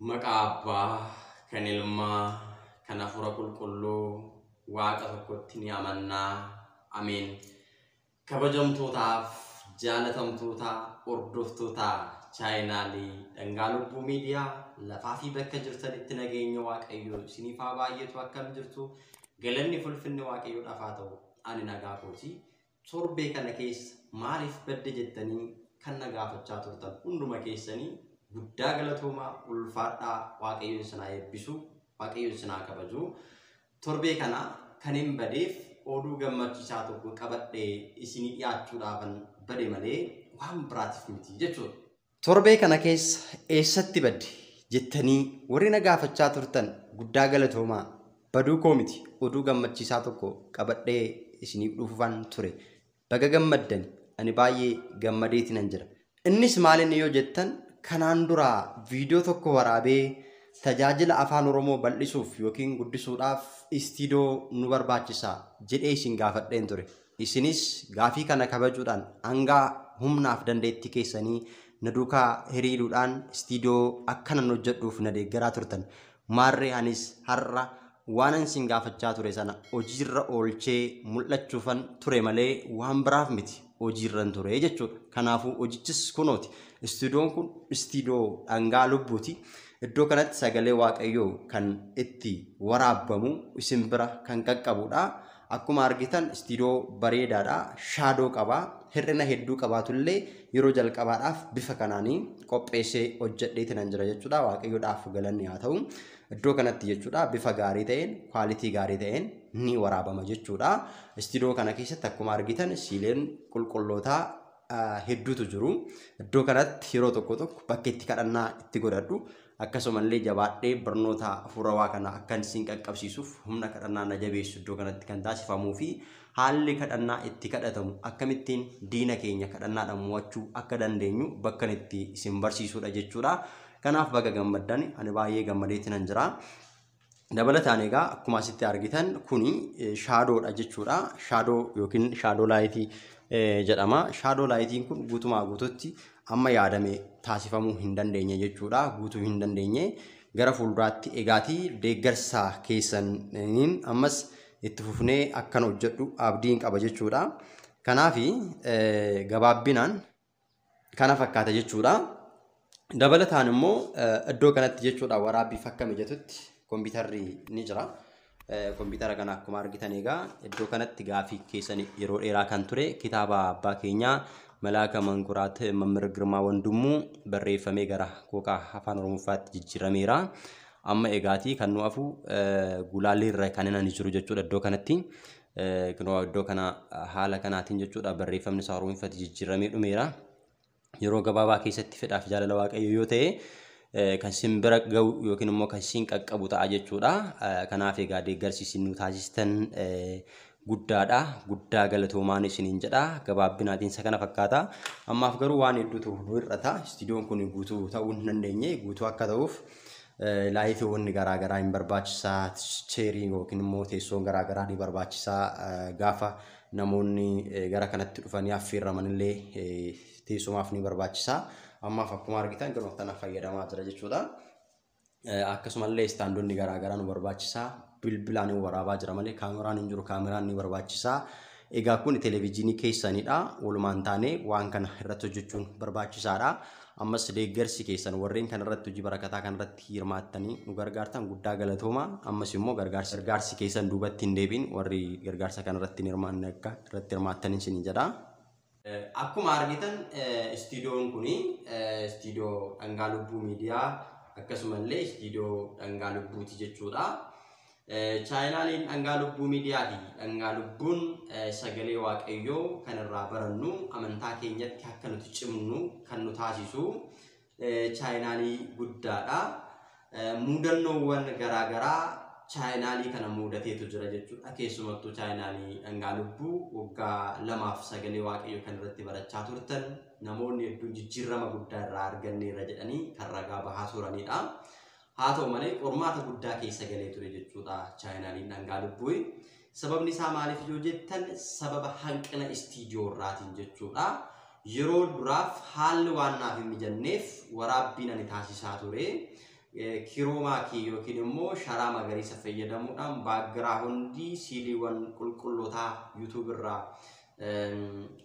Maqaa Abbaa, kan Ilmaa, kan Hafuura Qulqulluu, Waaqa tokkotti ni amannaa. Ameen. Kabajamtootaaf jaalatamtoota hordoftoota chaayinaalii Dhangaa Lubbuu Miidiyaa lafaa fi bakka jirtanitti nageenya Waaqayyoo isiniif haa baay'atu. Akkam jirtu? Galanni fulfinni Waaqayyoodhaaf haa ta'u. Ani nagaa kooti. Torbee kana keessa maaliif badde jettanii kan na gaafachaa turtan hunduma keessanii guddaa galatoomaa, ulfaadhaa. Waaqayyoon isin haa eebbisu, Waaqayyoon isin haa kabaju. Torbee kana kan hin badeef oduu gammachiisaa tokko qabadhee isinii dhiyaachuudhaafan bade malee waan biraatiif miti jechuudha. Torbee kana keessa eessatti badde jettanii warri na gaafachaa turtan guddaa galatoomaa. Baduu koo miti, oduu gammachiisaa tokko qabadhee isiniif dhufuufan ture. Baga gammaddan, ani baay'ee gammadeetinan jira. Innis maalinni yoo jettan, kanaan dura viidiyoo tokko waraabee tajaajila Afaan Oromoo bal'isuuf yookiin guddisuudhaaf istiidiyoo nu barbaachisa jedhee isin gaafadheen ture. Isinis gaafii kana kabajuudhaan hanga humnaaf dandeettii keessanii na duukaa hiriiruudhaan istiidiyoo akkanan hojjedhuuf na deeggaraa turtan. Maarree anis har'a waanan isin gaafachaa ture sana hojiirra oolchee mul'achuufan ture malee waan biraaf miti, hojiirran ture jechuudha. Kanaafuu hojichis kunooti. Istiidiyoon kun istiidiyoo Dhangaa Lubbuuti. Iddoo kanatti sagalee Waaqayyoo kan itti waraabbamu, isin bira kan qaqqabudha. Akkuma argitan istiidiyoo bareedaadha. Shaadoo qaba. Hir'ina hedduu qabaatullee yeroo jalqabaadhaaf bifa kanaanii qopheessee hojjedheeti nan jira jechuudha. Waaqayyoodhaaf galanni haa ta'u. Iddoo kanatti jechuudha bifa gaarii ta'een, quality gaarii ta'een ni waraabama jechuudha. Istiidiyoo kana keessatti akkuma argitan siileen qulqullootaa hedduutu jiru. Iddoo kanatti yeroo tokko tokko bakka itti kadhannaa itti godhadhu. Akkasumallee jabaadhee barnoota hafuurawaa kana akkan isin qaqqabsiisuuf humna kadhannaa na jabeessu iddoo kanatti kan taasifamuu fi haalli kadhannaa itti kadhatamu, akkamittiin diina keenya kadhannaadhaan mo'achuu akka dandeenyu bakka itti isin barsiisudha jechuudha. Kanaaf baga gammaddan, ani baay'ee gammadeetti nan jira. Dabalataan egaa akkuma asitti argitan kuni shadowdha jechuudha. Shadow yookiin shadow lightii jedhama. Shadow lightiin kun guutumaa guututti amma yaadame taasifamuu hin dandeenye jechuudha. Guutuu hin dandeenye. Gara fuulduraatti egaatii deeggarsa keessaniin ammas itti fufnee akkan hojjedhu abdiin qaba jechuudha. Kanaaf gabaabbinaan kana fakkaata jechuudha. Dabalataan immoo iddoo kanatti jechuudha waraabbiif akka mijatutti kompiitarri ni jira. Kompiitara kana akkuma argitan egaa iddoo kanatti gaafii keessan yeroo dheeraa kan ture kitaaba abbaa keenyaa Malaaka Mankuraat Mammir Girmaa Wandummuu barreeffamee gara kookaa Afaan Oromoffaatti jijjiirameera. Amma egaatii kan nu hafu gulaalli irra kan inni jiru jechuudha iddoo kanatti. Iddoo kana haala kanaatiin jechuudha barreeffamni isaa Oromoffatti jijjiiramee dhumeera. Yeroo gabaabaa keessatti fedhaaf jaalala Waaqayyo yoo ta'e kan isin bira ga'u yookiin immoo kan isin qaqqabu ta'a jechuudha. Kanaaf egaa deeggarsi isin nu taasistan guddaadha. Guddaa galatoomaan isiniin jedha. Gabaabbinaatiin isa kana fakkaata. Ammaaf garuu waan hedduutu nu hir'ata. Istiidiyoon kun guutuu ta'uu hin dandeenye. Guutuu akka ta'uuf lightiiwwan garaagaraa hin barbaachisaa. Chairii yookiin immoo teessoon garaagaraa ni barbaachisaa. Gaafa namoonni gara kanatti dhufanii affeerraman illee teessumaaf ni barbaachisaa. Ammaaf akkuma argitan garuu kana fayyadamaa jira jechuudha. Akkasumallee standonni garaagaraa nu barbaachisaa. Bilbilaan waraabaa jira malee kaameraan hin jiru, kaameraan ni barbaachisaa. Egaa kun televezyiinii keessanidha. Walumaan taanee waan kana irratti hojjechuun barbaachisaadha. Ammas deeggarsi keessan warreen kana irratti hojii barakataa kana irratti hirmaattanii nu gargaartan guddaa galatooma. Ammas immoo gargaarsi keessan duubatti hin deebiin, warri gargaarsa kana irratti hin hirmaanne akka irratti hirmaattan isin jedha. Akkuma argitan istiidiyoon kuni istiidiyoo Dhangaa Lubbuu Miidiyaa, akkasumallee istiidiyoo Dhangaa Lubbuuti jechuudha. Chaayinaaliin Dhangaa Lubbuu Miidiyaa fi Dhangaa Lubbuun sagalee Waaqayyoo kan irraa barannu, amantaa keenyatti akka nuti cimnu kan nu taasisu chaayinaalii guddaadha. Mudannoowwan garaagaraa chaayinaalii kana mudateetu jira jechuudha. Keessumattuu chaayinaalii Dhangaa Lubbuu waggaa 2f sagalee Waaqayyoo kan irratti barachaa turtan namoonni hedduun jijjiirama guddaa irraa arganneerra jedhanii kan ragaa bahaa turanidha. Haa ta'u malee qormaata guddaa keessa galee ture jechuudha chaayinaaliin Dhangaa Lubbuu. Sababni isaa maaliif yoo jettan, sababa hanqina istiidiyoo irraatiin jechuudha. Yeroo duraaf haalli waan naaf hin mijanneef waraabbiin ani taasisaa ture. Chroma key yookiin immoo sharaa magariisa fayyadamuudhaan background siiliiwwan qulqullootaa YouTube irraa,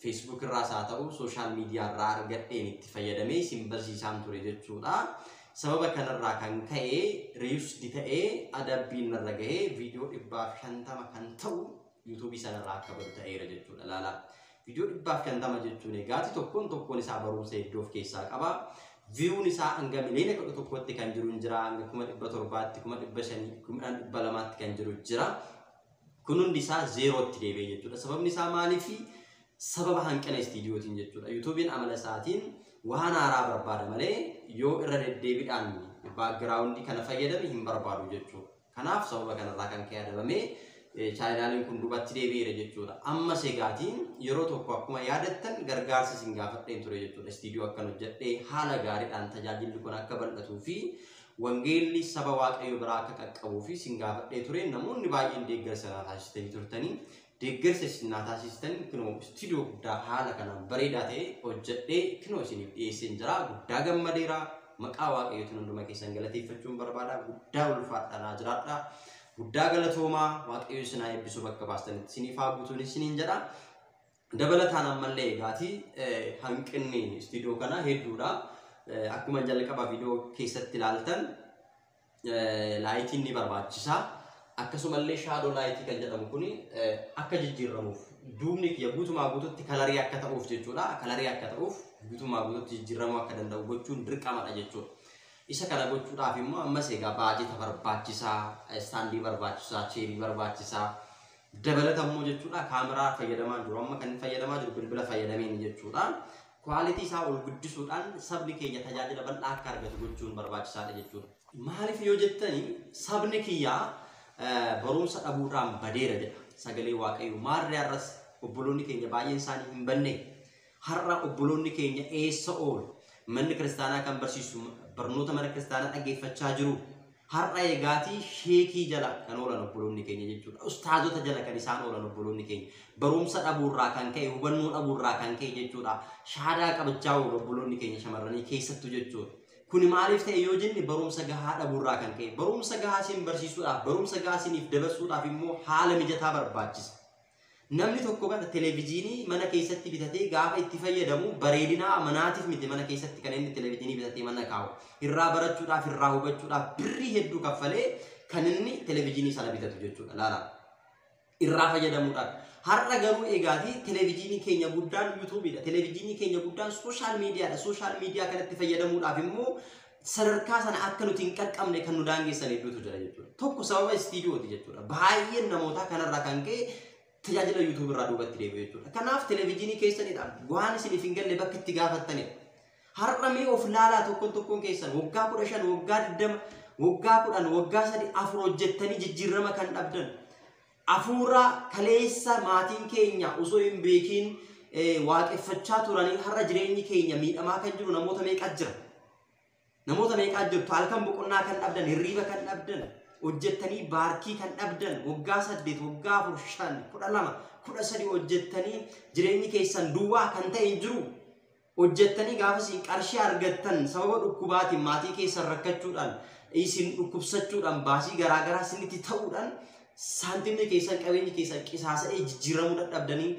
Facebook irraas haa ta'u social media irraa argadheen itti fayyadamee isin barsiisaan ture jechuudha. Sababa kanarraa kan ka'e reused ta'ee adabbiin narra gahee viidiyoo 150 kan ta'u YouTubeii sanarraa akka badu ta'eera jechuudha. Laala. Viidiyoo 150 jechuun egaati tokkoon tokkoon isaa barumsa hedduu of keessaa qaba. Viewun isaa hanga miliyoona 11tti kan jiru jira, hanga 700,000tti, 500,000, 200,000tti kan jiru jira. Kun hundi isaa zeerootti deebi'e jechuudha. Sababni isaa maaliifi? Sababa hanqina istiidiyootiin jechuudha. YouTubeiin amala isaatiin waan haaraa barbaada malee yoo irra deddeebiidhaan background kana fayyadame hin barbaadu jechuudha. Kanaaf sababa kanarraa kan ka'e adabamee channeliin kun duubatti deebi'eera jechuudha. Ammas egaatiin yeroo tokko akkuma yaadattan gargaarsa isin gaafadheen ture jechuudha. Istiidiyoo akkan hojjedhee haala gaariidhaan tajaajilli kun akka bal'atuu fi wangeelli saba Waaqayyo biraa akka qaqqabuu fi isin gaafadhee ture. Namoonni baay'een deeggarsa naa taasistanii turtanii, deeggarsa isin naa taasistan kinoo istiidiyoo guddaa haala kanaan bareedaa ta'e hojjedhee kinoo isiniif dhiyeesseen jira. Guddaa gammadeera. Maqaa Waaqayyootiin hunduma keessan galateeffachuun barbaada. Guddaa ulfaadhaa jiraadha. Guddaa galatoomaa. Waaqayyo isin haa eebbisu, bakka baastanitti isiniif haa guutuun isiniin jedha. Dabalataan ammallee egaatii hanqinni istiidiyoo kanaa hedduudha. Akkuma jalqaba viidiyoo keessatti ilaaltan lightiin ni barbaachisa. Akkasumallee shadow light kan jedhamu kuni akka jijjiiramuuf, duubni kiyya guutumaa guututti color akka ta'uuf jechuudha. Color akka ta'uuf guutumaa guututti jijjiiramuu akka danda'u gochuun dirqamadha jechuudha. Isa kana gochuudhaaf immoo ammas egaa baajeta barbaachisaa, stand barbaachisaa, chair barbaachisaa. Dabalata immoo jechuudha kaameraa fayyadamaa jiru. Amma kan fayyadamaa jiru bilbila fayyadameen jechuudha. Quality isaa ol guddisuudhaan sabni keenya tajaajila bal'aa akka argatu gochuun barbaachisaadha jechuudha. Maaliif yoo jettanii, sabni kiyyaa barumsa dhabuudhaan badeera jedha sagalee Waaqayyoo. Maarree har'as obboloonni keenya baay'een isaanii hin banne? Har'a obboloonni keenya eessa oolu? Manni kiristaanaa kan barsiisu barnoota mana kiristaanaa dhaggeeffachaa jiru. Har'a egaatii sheekii jala kan oolan obboloonni keenya jechuudha. Ustaazota jala kan isaan oolan obboloonni keenya. Barumsa dhabuurraa kan ka'e, hubannoo dhabuurraa kan ka'e jechuudha. Shaadaa qabachaa oolu obboloonni keenya shamarranii keessattuu jechuudha. Kuni maaliif ta'e yoo jenne, barumsa gahaa dhabuurraa kan ka'e. Barumsa gahaa isin barsiisuudhaaf, barumsa gahaa isiniif dabarsuudhaaf immoo haala mijataa barbaachisa. Namni tokko bara televezyiinii mana keessatti bitatee gaafa itti fayyadamu bareedina manaatiif miti mana keessatti kan inni televezyiinii bitatee mana kaa'u. Irraa barachuudhaaf, irraa hubachuudhaaf birrii hedduu kaffalee kan inni televezyiinii sana bitatu jechuudha. Laala. Irraa fayyadamuudhaaf. Har'a garuu egaatii televezyiinii keenya guddaan YouTubeiidha. Televezyiinii keenya guddaan social mediadha. Social media kanatti fayyadamuudhaaf immoo sadarkaa sana akka nuti hin qaqqabne kan nu daangessan hedduutu jira jechuudha. Tokko sababa istiidiyooti jechuudha. Baay'een namootaa kanarraa kan ka'e tajaajila YouTube irraa duubatti deebi'u jechuudha. Kanaaf televezyiinii keessanidha. Waan isiniif hin galle bakka itti gaafattanidha. Har'a mee of laalaa, tokkoon tokkoon keessan waggaa 15, waggaa 20, waggaa 10, waggaa 3, 4 hojjettanii jijjiirama kan dhabdan. Hafuura kaleessa maatiin keenya osoo hin beekiin waaqeffachaa turanii har'a jireenyi keenya miidhamaa kan jiru namoota meeqa jira? Namoota meeqaa jirtu halkan boqonnaa kan dhabdan, hirriiba kan dhabdan, hojjettanii baarkii kan dhabdan, waggaa 8, waggaa 4, 5, 12, 13 hojjettanii jireenyi keessan duwwaa kan ta'e hin jiru. Hojjettanii gaafa isin qarshii argattan sababa dhukkubaatiin maatii keessan rakkachuudhaan, isin dhukkubsachuudhaan, baasii garaagaraa isinitti ta'uudhaan saantimni keessan, qabeenyi keessan qisaasa'ee jijjiiramuu dadhabdanii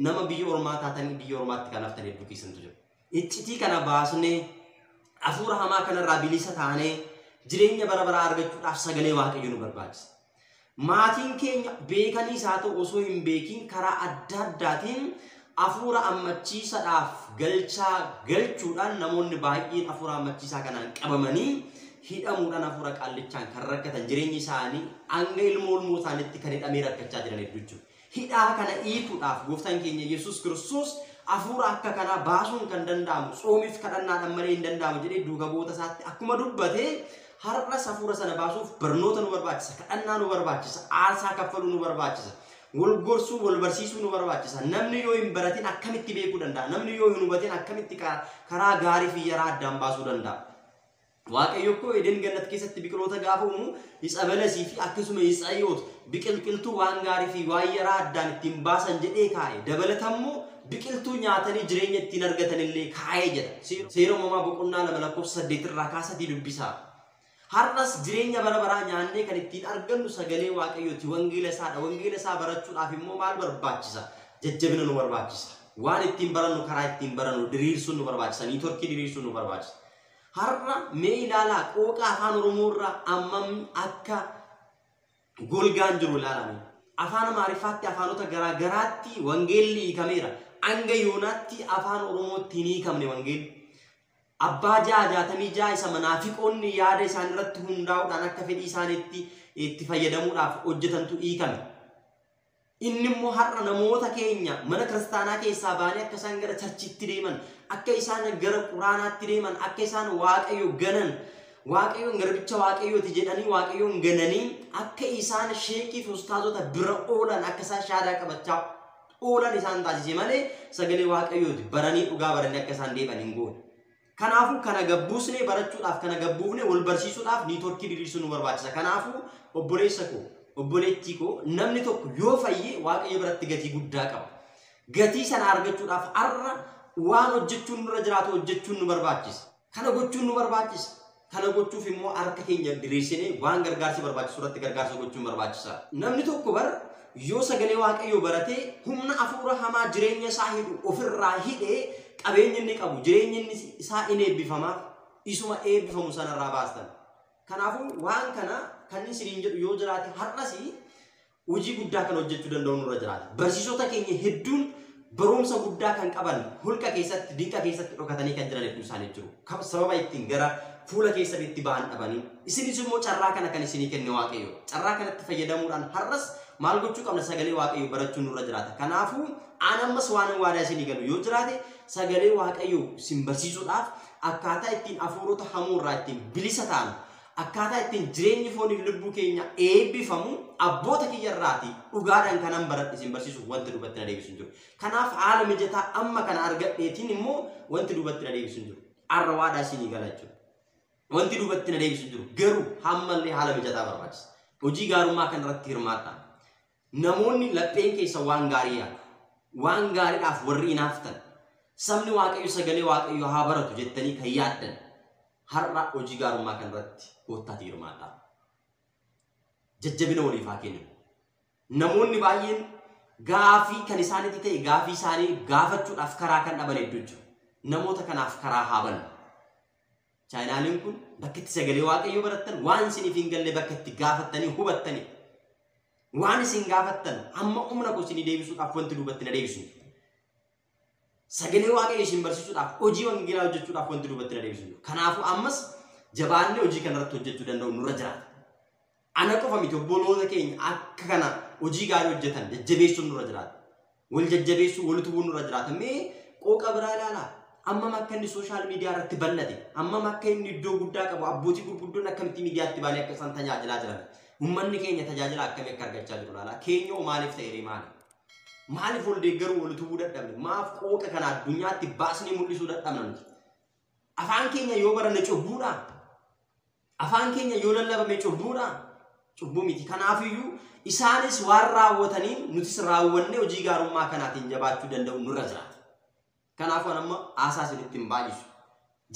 nama biyya ormaa taatanii biyya ormaatti kan haftan hedduu keessantu jira. Iccitii kana baasnee hafuura hamaa kanarraa bilisa taanee jireenya bara baraa argachuudhaaf sagalee Waaqayyoo nu barbaachisa. Maatiin keenya beekaniis haa ta'u osoo hin beekiin karaa adda addaatiin hafuura ammachiisaadhaaf galchaa galchuudhaan namoonni baay'een hafuura ammachiisaa kanaan qabamanii hidhamuudhaan hafuura qaallichaan kan rakkatan, jireenyi isaanii hanga ilmoo ilmoo isaaniitti kan hidhamee rakkachaa jiran hedduu jiru. Hidhaa kana hiikuudhaaf gooftaan keenya Yesuus Kiristoos hafuura akka kanaa baasuun kan danda'amu tsoomiif kadhannaadhaan malee hin danda'amu jedhee duuka bu'oota isaatti akkuma dubbate, har'as hafuura sana baasuuf barnoota nu barbaachisa, kadhannaa nu barbaachisa, aarsaa kaffaluu nu barbaachisa, wal gorsuu, wal barsiisuu nu barbaachisa. Namni yoo hin baratin akkamitti beekuu danda'a? Namni yoo hin hubatin akkamitti karaa gaarii fi yaraa addaan baasuu danda'a? Waaqayyo koo Eden gannat keessatti biqiloota gaafa uumu itsa balasii fi akkasuma itsa hiyoot, biqiltuu waan gaarii fi waan yaraa addaan ittiin baasan jedhee kaa'e. Dabalatammoo biqiltuu nyaatanii jireenya ittiin argatan illee kaa'ee jedha. Seera Uumamaa boqonnaa 2 lakkoofsa 8 irraa kaasatii dubbisaa. Har'as jireenya bara baraa nyaannee kan ittiin argannu sagalee Waaqayyooti. Wangeela isaadha. Wangeela isaa barachuudhaaf immoo maal barbaachisa? Jajjabina nu barbaachisa. Waan ittiin barannu, karaa ittiin barannu diriirsuun nu barbaachisa. Niitworkii diriirsuun nu barbaachisa. Har'a mee ilaalaa, qooqa afaan Oromoo irraa ammam akka golgaan jiru ilaalame. Afaan Amaariffaatti, afaanota garaa garaatti wangeelli hiikameera. Hanga yoonaatti afaan Oromootti hin hiikamne wangeelli. Abbaa 666 isa manaafiqoonni yaada isaan irratti hundaa'uudhaan akka fedhii isaaniitti itti fayyadamuudhaaf hojjetantu hiikame. Inni immoo har'a namoota keenya mana kiristaanaa keessaa ba'anii akka isaan gara charchiitti deeman, akka isaan gara quraanaatti deeman, akka isaan Waaqayyo ganan, Waaqayyoon garbicha Waaqayyooti jedhanii Waaqayyoon gananii akka isaan sheekii fi ustaazota bira oolan, akka isaan shaadaa qabachaa oolan isaan taasise malee sagalee Waaqayyooti baranii dhugaa baranii akka isaan deeman hin goone. Kanaafuu kana gabbuusnee barachuudhaaf, kana gabbuufnee wal barsiisuudhaaf niitworkii diriirsuu nu barbaachisa. Kanaafuu obboleessa koo, obboleettii koo, namni tokko yoo fayye Waaqayyo biratti gatii guddaa qaba. Gatii sana argachuudhaaf har'a waan hojjechuun nurra jiraatu hojjechuun nu barbaachisa. Kana gochuun nu barbaachisa. Kana gochuuf immoo harka keenya diriirsinee waan gargaarsi barbaachisu irratti gargaarsa gochuun barbaachisaadha. Namni tokko bar yoo sagalee Waaqayyoo baratee humna hafuura hamaa jireenya isaa hidhu ofirraa hidhee, qabeenyi inni qabu, jireenyi inni isaa in eebbifamaaf, isuma eebbifamu sanarraa baastan. Kanaafuu waan kana kan isiniin jedhu yoo jiraate, har'as hojii guddaa kan hojjechuu danda'u nurra jiraata. Barsiisota keenya hedduun barumsa guddaa kan qaban holqa keessatti, dinqa keessatti dhokatanii kan jiran hedduu isaanii jiru. Sababa ittiin gara fuula keessanitti ba'an dhabanii. Isinis immoo carraa kana kan isinii kenne Waaqayyo. Carraa kanatti fayyadamuudhaan har'as maal gochuu qabna? Sagalee Waaqayyo barachuun nurra jiraata. Kanaafuu aan ammas waan waadaa isinii galu yoo jiraate, sagalee Waaqayyo isin barsiisuudhaaf, akkaataa ittiin hafuurota hamoorraa ittiin bilisa ta'an, akkaataa ittiin jireenyi fooniif lubbuu keenya eebbifamu abboota kiyyarraati dhugaadhaan kanan baradhe isin barsiisuuf wanti duubatti na deebisu hin jiru. Kanaaf haala mijataa amma kana argadheetiin immoo wanti duubatti na deebisu hin jiru. Har'a waadaa isinii gala jechuudha. Wanti duubatti na deebisu hin jiru. Garuu hammallee haala mijataa barbaachisa. Hojii gaarummaa kanarratti hirmaadhaa. Namoonni lapheen keessa waan gaarii yaadu, waan gaariidhaaf warri hinaaftan, sabni Waaqayyo sagalee Waaqayyo haa baratu jettanii kan yaaddan, har'a hojii gaarummaa kanarratti koottaatii hirmaadhaa. Jajjabina waliif haa kenninu. Namoonni baay'een gaafii kan isaanitti ta'e gaafii isaanii gaafachuudhaaf karaa kan dhaban hedduu jiru. Namoota kanaaf karaa haa bannu. Chaayinaaliin kun bakka itti sagalee Waaqayyoo barattan, waan isiniif hin galle bakka itti gaafattanii hubattanii, waan isin gaafattan hamma humna koo isinii deebisuudhaaf wanti duubatti na deebisu. Sagalee Waaqayyoo isin barsiisuudhaaf, hojii wangeelaa hojjechuudhaaf wanti duubatti na deebisu. Kanaafuu ammas jabaannee hojii kanarratti hojjechuu danda'u nurra jiraata. Ana qofa miti, obboloota keenya akka kana hojii gaarii hojjetan jajjabeessuun nurra jiraata. Wal jajjabeessuu, wal utubuun nurra jiraata. Mee qooqa biraa ilaalaa. Ammam akka inni social media irratti bal'ate, ammam akka inni iddoo guddaa qabu, abbootii gurguddoon akkamitti miidiyaatti baanii akka isaan tajaajilaa jiran, uummanni keenya tajaajila akkamii akka argachaa jiru ilaalaa. Keenyoo maaliif ta'e maali? Maaliif wal deeggaruu, wal utubuu dadhabne? Maaf qooqa kana addunyaatti baasnee mul'isuu dadhabna nuti? Afaan keenya yoo baranne cubbuudha? Afaan keenya yoo lallabame cubbuudha? Cubbuu miti. Kanaafiyyuu isaanis waan raawwataniin nutis raawwannee hojii gaarummaa kanaatiin jabaachuu danda'u nurra jiraata. Kanaafuu amma haasaa isinitti hin baay'isu.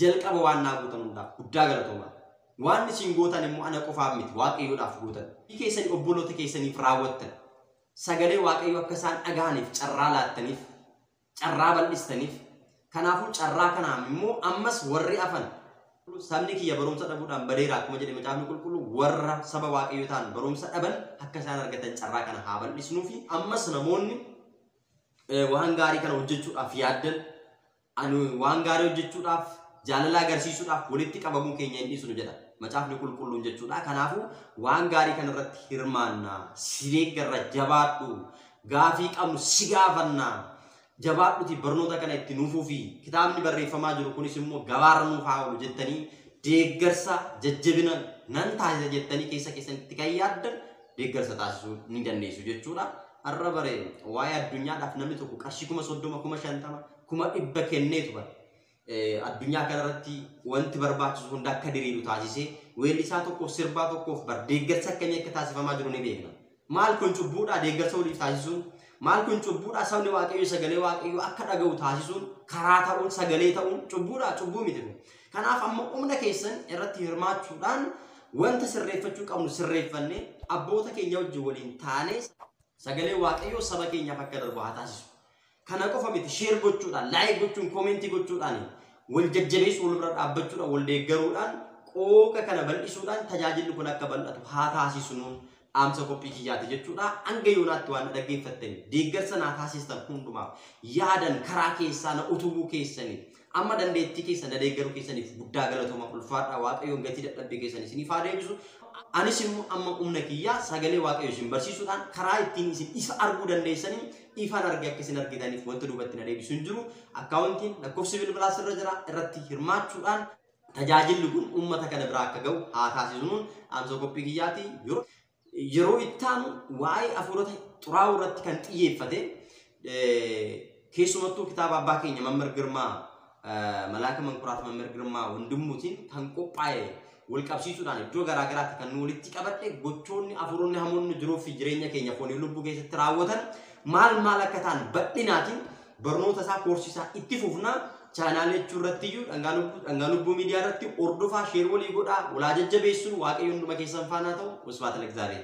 Jalqaba waan naa gootan hundaaf guddaa galatoomaa. Waan isin gootan immoo ana qofaaf miti, Waaqayyoodhaaf gootan. Keessanii obboloota keessaniif raawwattan. Sagalee Waaqayyoo akka isaan dhagahaniif carraa laattaniif, carraa bal'istaniif. Kanaafuu carraa kanaan immoo ammas warri afan, sabni kiyya barumsa dhabuudhaan badeera akkuma jedhe Macaafni Qulqulluu, warra saba Waaqayyoo ta'an barumsa dhaban akka isaan argatan carraa kana haa bal'isnuu fi ammas namoonni waan gaarii kana hojjechuudhaaf yaaddan, ani waan gaarii hojjechuudhaaf, jaalala agarsiisuudhaaf walitti qabamuu keenya hin dhiisnu jedha Macaafni Qulqulluun jechuudha. Kanaafuu waan gaarii kana irratti hirmaannaa, si deeggarra, jabaadhu, gaafii qabnu si gaafannaa. Jabaadhuti barnoota kana itti nuufuu fi kitaabni barreeffamaa jiru kunis immoo gabaarra nuuf haa oolu jettanii deeggarsa jajjabina nan taasisa jettanii keessa keessanitti kan yaaddan deeggarsa taasisuu ni dandeessu jechuudha. Har'a bare waa'ee addunyaadhaaf namni tokko qarshii 30,000, 50,000, 100,000 kenneetu bara. Addunyaa kanarratti wanti barbaachisu hunda akka diriiru taasisee, weellisaa tokkoof, sirbaa tokkoof bar deeggarsa akkamii akka taasifamaa jiru ni beekna. Maal kun cubbuudha deeggarsa waliif taasisuun? Maal kun cubbuudha sabni Waaqayyo sagalee Waaqayyo akka dhaga'u taasisuun, karaa ta'uun, sagalee ta'uun cubbuudha? Cubbuu miti kun. Kanaaf amma humna keessan irratti hirmaachuudhaan wanta sirreeffachuu qabnu sirreeffannee abboota keenya wajjin waliin taanee sagalee Waaqayyoo saba keenyaaf akka darbu haa taasisu. Kana qofa miti, share gochuudhaan, like gochuun, comment gochuudhaan, wal jajjabeessuu, wal bira dhaabbachuudhaan, wal deeggaruudhaan, qooqa kana bal'isuudhaan tajaajilli kun akka bal'atu haa taasisnuun dhaamsa qophii kiyyaati jechuudha. Hanga yoonaatti waan dhaggeeffattanii deeggarsa naa taasistan hundumaaf, yaadan karaa keessaa na utubuu keessanii, amma dandeettii keessan na deeggaruu keessaniif guddaa galatooma, ulfaadhaa. Waaqayyoon gatii dadhabbii keessan isiniif haa deebisu. Anis immoo amma humna kiyyaa sagalee Waaqayyoo isin barsiisuudhaan karaa ittiin isin ifa arguu dandeessanii ifaan arge akka isin argitaniif wanta duubatti na deebisu hin jiru. Akkaawuntiin lakkoofsi bilbilaa sirra jira, irratti hirmaachuudhaan tajaajilli kun uummata kana biraa akka ga'u haa taasisuun dhaamsa qophii kiyyaati. Yeroo ittaanu waa'ee hafuurota xuraa'uu irratti kan xiyyeeffate, keessumattuu kitaaba abbaa keenya Mammar Girmaa, Malaaka Mankuraat Mammar Girmaa Wandimmuutiin kan qophaa'e wal qabsiisuudhaan iddoo garaa garaatti kan nu walitti qabadhe, gochoonni hafuuronni hamoonni jiruu fi jireenya keenya foonii lubbuu keessatti raawwatan maal maal akka ta'an bal'inaatiin barnoota isaa, koorsii isaa itti fufnaa. Chaanaalee jechuu irratti iyyuu Dhangaa Lubbuu Miidiyaa irratti hordofaa, share walii godhaa, walaa jajjabeessuun. Waaqayyo hunduma keessan faanaa ta'u. Wasbaata Lagzaabeer.